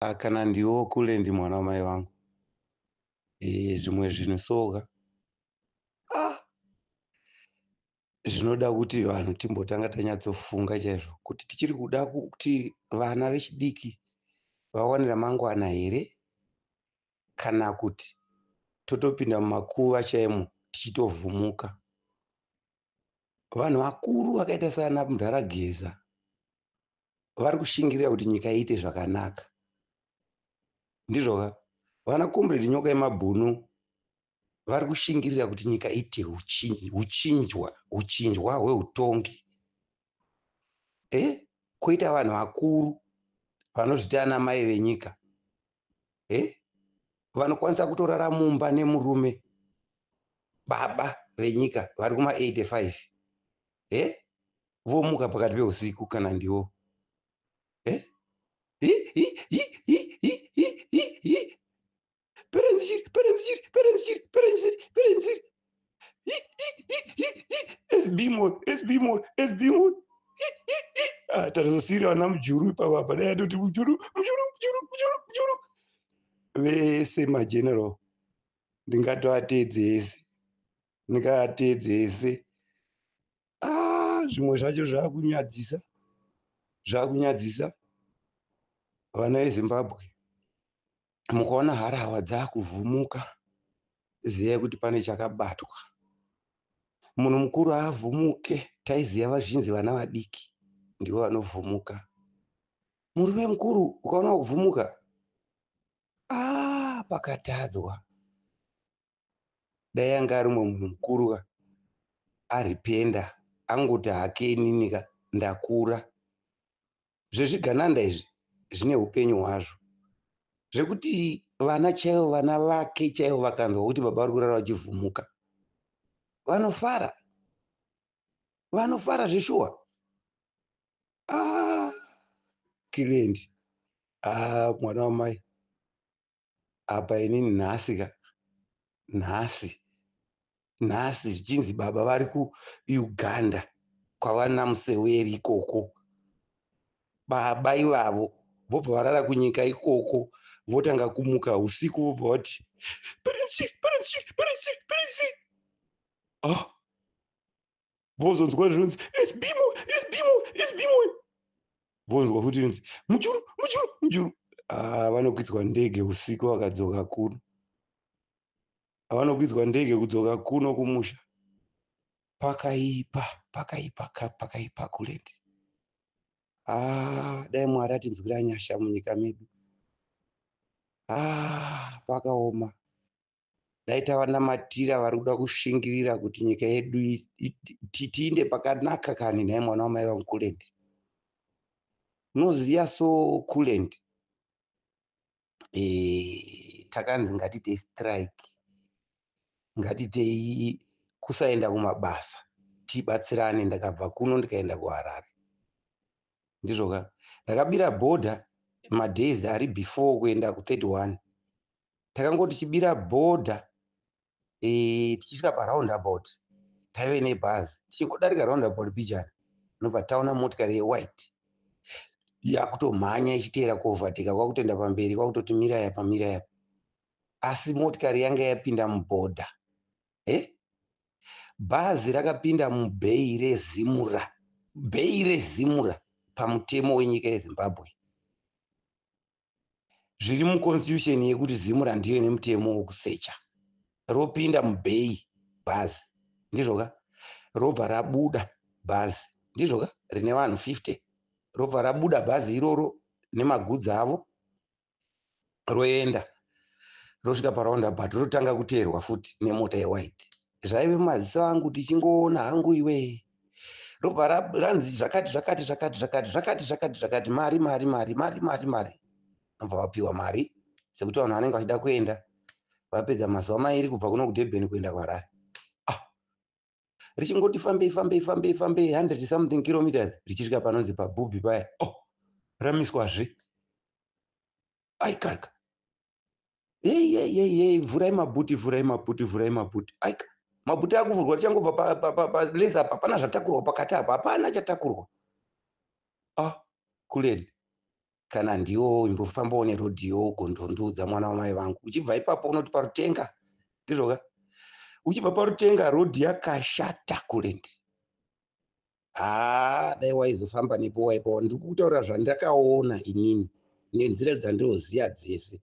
Kana ndiwo Kulendi mwana wamai vangu. Zvimwe zvinhu soka. Ah! Zvinoda kuti vanhu timbotanga tanyatsofunga chaizvo kuti tichiri kuda kuti vana vechidiki vawane ramangwana here kana kuti totopinda mumakuva chaimo tichitovhumuka. Vanhu vakuru vakaita saana Mudhara Geza vari kushingirira kuti nyika iite zvakanaka. Ndizvoka? Vana Comrade Nyoka yemabhunu vari kushingirira kuti nyika iite huchinjwa huchinjwa hweutongi. Koita vanhu vakuru vanozviti ana mai venyika. Vanokwanisa kutorara mumba nemurume baba venyika vari kuma 85. Vomuka pakati peusiku kana ndiwo. Hi hi hi hi hi hi hi hi. Perenzi chiri, perenzi chiri, perenzi chiri, perenzi chiri, perenzi chiri. Hi hi hi hi hi. SB mo, SB mo, SB mo. Hi hi hi. Ah, tazosiyira vana Mujuru ipapa apa. Dai atoti Mujuru, Mujuru, Mujuru, Mujuru, Mujuru. Vese mageneral ndingatoateedze ese. Ndingaateedze ese. Ah, zvimwe zvacho zvakunyadzisa. Zvakunyadzisa. Vana veZimbabwe, mukaona harahwa dzakuvhumuka, ziyai kuti pane chakabatwa. Munhu mukuru haavhumuke, taiziva vazhinji vana vadiki ndivo vanovhumuka. Murume mukuru ukaona wakuvhumuka, ah, pakatadzwa. Dai anga ari mumwe munhu mukuru ka, aripenda, angoti hake inini ka, ndakura. Zvezvigananda izvi zvine upenyu hwazvo. Zvekuti vana chaivo, vana vake chaivo vakanzwa kuti baba vari kurara vachivhumuka, vanofara. Vanofara zveshuwa. Ah, Kirendi. Ah, mwana wamai. Apa inini nhasi ka, nhasi, nhasi zvichinzi baba vari kuUganda kwavana Museweri ikoko. Baba ivavo vobva varara kunyika ikoko, votanga kumuka usiku vobva vati perenzi, perenzi, perenzi, perenzi. Ah, vozonzwa zvinonzi SB mo, SB mo, SB mo. Vonzwa futi inonzi Mujuru, Mujuru, Mujuru. Ah, vanokwidzwa ndege usiku vakadzoka kuno. Vanokwidzwa ndege kudzoka kuno kumusha. Pakaipa, pakaipa, pakaipa Kulendi. Ah, dai Mwari atinzwira nyasha munyika medu. Ah, pakaoma. Dai tavanamatira vari kuda kushingirira kuti nyika yedu tiinde pakanaka kani nhai mwana wamai vangu Kulendi. Unoziya so Kulendi. Takanzi ngatitei strike. Ngatitei kusaenda kumabasa. Tibatsirane. Ndakabva kuno ndikaenda kuHarare. Ndizvo ka. Ndakabira bhodha madays ari before kuenda ku31. Takangoti tichibira bhodha tichisvika paroundabout taive nebhazi. Tichingodarika roundabout bijana nobva taona motikari yewhite yakutomhanya ichiteera kuovateka kwakutoenda pamberi kwakutoti mirai apa mirai apa. Asi motikari yanga yapinda mubhodha. Bhazi rakapinda mubhei reZimura. Bhei reZimura pamutemo wenyika yeZimbabwe. Zviri muconstitution yekuti Zimura ndiyo ine mutemo wekusecha. Ropinda mubhei bhazi. Ndizvo ka? Robva rabuda bhazi. Ndizvo ka? Rine vanhu 50. Robva rabuda bhazi iroro nemagudzi avo roenda. Rosvika paroundabout rotanga kuteerwa futi nemota yewhite. Zvaive mumaziso angu tichingoona hangu iwe. Robva ranzi zvakati zvakati zvakati zvakati zvakati zvakati zvakati mari mari mari mari mari mari. Vobva vapiwa mari sekuti vanhu vanenge vachida kuenda vapedza mazuva mairi kubva kuno kuDurban kuenda kuHarare. Ah, richingoti fambei fambei fambei fambei 100 something kilometers richisvika panonzi paBhubhi paya. Oh, ramiswazve. Aikaka. Hey, hey, hey, hey, vhurai mabhuti, vhurai mabhuti, vhurai mabhuti. Aika, mabhuti akuvhurwa tichangobva paleza apa, hapana zvatakurwa pakati apa, hapana chatakurwa. Ah, Kuleni. Kana ndiwo imbofambawo nerodhiyo ugondondiudza mwana wamai vangu. Uchibva ipapo unoti paRutenga, ndizvoka? Uchibva paRutenga rodhi yakashata kulendi. Haa, dai waizofamba nepo waipawo. Ndiri kutaura zvandakaona inini nenzira dzandinoziva dzese.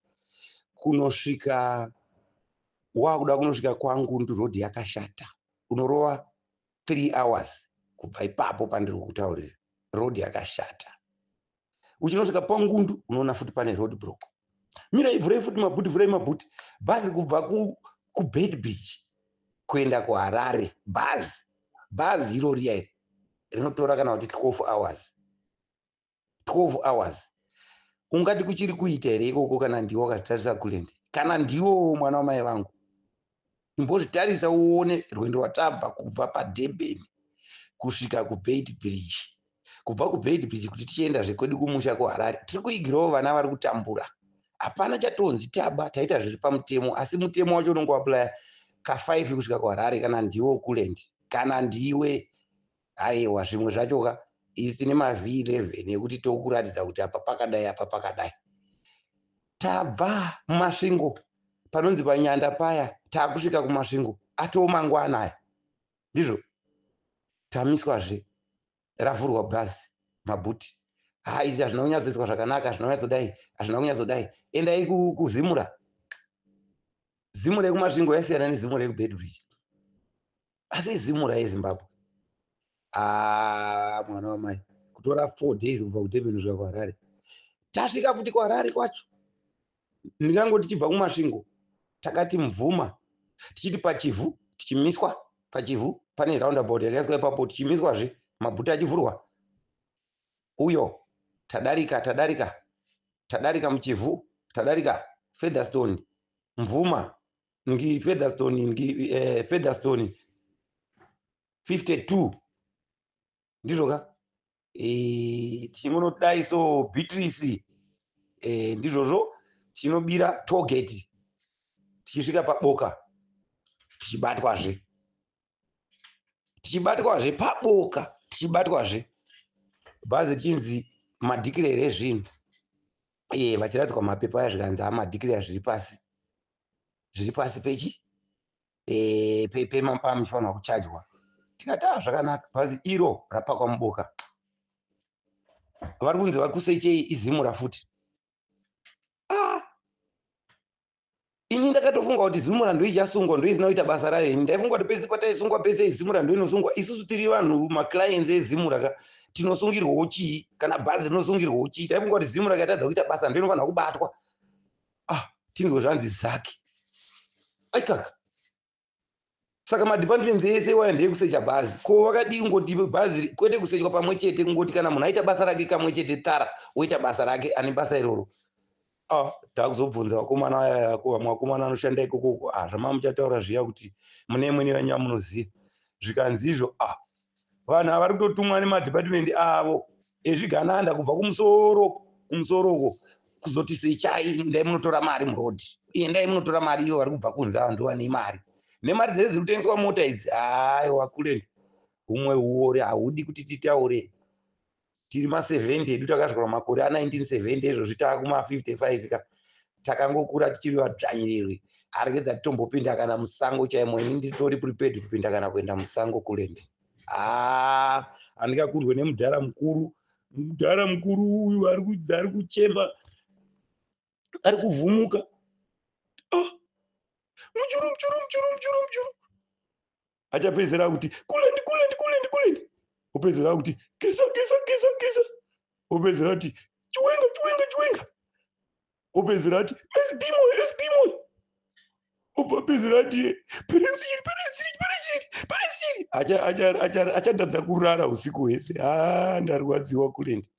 Kunosvika wakuda kunosvika kwangu rodhi yakashata. Unorova 3 hours kubva ipapo pandiri kutaurira. Rodhi yakashata. Uchinosvika paNgundu unoona futi pane road block. Mirai, vhurai futi mabhuti, vhurai mabhuti. Bhazi kubva kuBeitbridge kuenda kuHarare, bhazi iro riya iri rinotora kana kuti 12 hours. 12 hours. Ungati kuchiri kuita here ikoko kana ndiwo wakazvitarisa kulendi? Kana ndiwo mwana wamai vangu, imbozvitarisa uone rwendo rwatabva kubva paDurban kusvika kuBeitbridge, kubva kuBeitbridge kuti tichienda zvekwedu kumusha kuHarare. Tiri kuigirawo vana vari kutambura. Hapana chatonzi taba, taita zviri pamutemo, asi mutemo wacho unongo applya ka5 kusvika kuHarare. Kana ndiwo kulendi, kana ndiwe, aiwa, zvimwe zvacho ka isi tine maV11 ekuti tokuratidza kuti apa pakadai, apa pakadai. Tabva muMasvingo panonzi paNyanda paya, taakusvika kuMasvingo atoo mangwana aya, ndizvo tamiswazve, ravhurwa bhazi, mabhuti. Ha, izvi hazvina kunyatsoiswa zvakanaka, hazvina kunyatsodai, hazvina kunyatsodai. Endai kuZimura. Zimura yekuMasvingo yasiyana neZimura yekuBeitbridge, asi Zimura yeZimbabwe. Ah, mwana wamai, kutora 4 days kubva kuDurban kusvika kuHarare. Tasvika futi kuHarare kwacho, ndingangoti tichibva kuMasvingo takati Mvuma, tichiti paChivhu tichimiswa. PaChivhu pane roundabout yakaiswa ipapo, tichimiswazve, mabhuti achivhurwa uyo. Tadarika, tadarika, tadarika muChivhu, tadarika Featherstone, Mvuma, ngi Featherstone, ngi Featherstone 52, ndizvo ka? Tichingonodai so Beatrice, ndizvozvo, tichinobira tollgate, tichisvika paBoka tichibatwazve, tichibatwazve paBoka, tichibatwazve bhazi, tichinzi madeclare ezvinhu, vachiratidzwa mapepa aya, zvikanzi amadeclare zviri pasi, zviri pasi pechi pamuchifanirwa kuchajwa. Tikati a zvakanaka. Bhazi iro rapakwa muBoka, vari kunzi vakusechei, iZimura futi. Ah, ini ndakatofunga kuti Zimura ndoichasungwa, ndoisina kuita basa rayo. Ini ndaifunga kuti pese pataisungwa pese iZimura ndoinosungwa. Isusu tiri vanhu maclients eZimura ka, tinosungirwawo chii? Kana bhazi rinosungirwawo chii? Ndaifunga kuti Zimura katadza kuita basa ndoinofanira kubatwa. Ah, tinzwe zvanzi zaki aikaka. Saka madepartments ese waya ndeyekusecha bhazi. Ko vakadii kungoti bhazi kwete kusechwa pamwe chete, kungoti kana munhu aita basa rake kamwe chete tara oita basa rake ane basa iroro? Ah, takuzobvunza vakomana aya, vamwe vakomana vanoshanda ikokoko. Ah, zvama muchataura zviya kuti mune imweni venyu yamunoziva, zvikanzi izvo, ah, vanhu ava vari kutotumwa nemadepartment avo ezvigananda kubva kumusoro, kumusoro uko, kuzoti sechai, ndai munotora mari murodhi, endai munotora mari. Iyo vari kubva kunze ava ndovane mari, nemari dzese dziri kutengeswa mota idzi. Aiwa kulendi, humwe huori haudi kuti titaure. Tiri ma70 edu, takasvika makore a1970, izvozvi taakuma55 ka. Takangokura tichiri vadzvanyirirwi. Aregedza titombopinda kana musango chaimo. Ini nditori prepared kupinda kana kuenda musango kulendi. Haa, handingakundwe nemudhara mukuru. Mudhara mukuru uyu ari kuchema, ari kuvhumuka. Ah, mujuru, mujuru, mujuru, mujuru, mujuru. Achapedzera kuti kulendi, kulendi, kulendi, kulendi. Opedzera kuti geza, geza, geza, geza. Opedzera kuti Chiwenga, Chiwenga, Chiwenga. Opedzera ati SB Moyo, SB Moyo. Obva apedzera ati Perentsiri, Perentsiri, Perentsiri, Perentsiri. Achatadza kurara usiku hwese. Ha, ndarwadziwa kulendi.